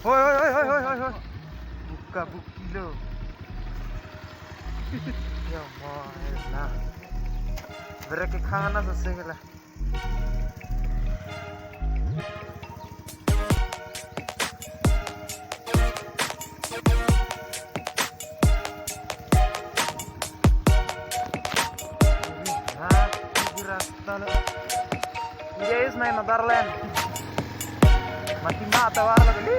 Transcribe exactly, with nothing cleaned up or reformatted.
Hoi, hoi, hoi, hoi, hoi, hoi, hoi. Buka buki lo. Ya, mo, na. Brake ke khang na sese ke la. Ha, ini rasta lo. India is my motherland. Mati mata war lo kali.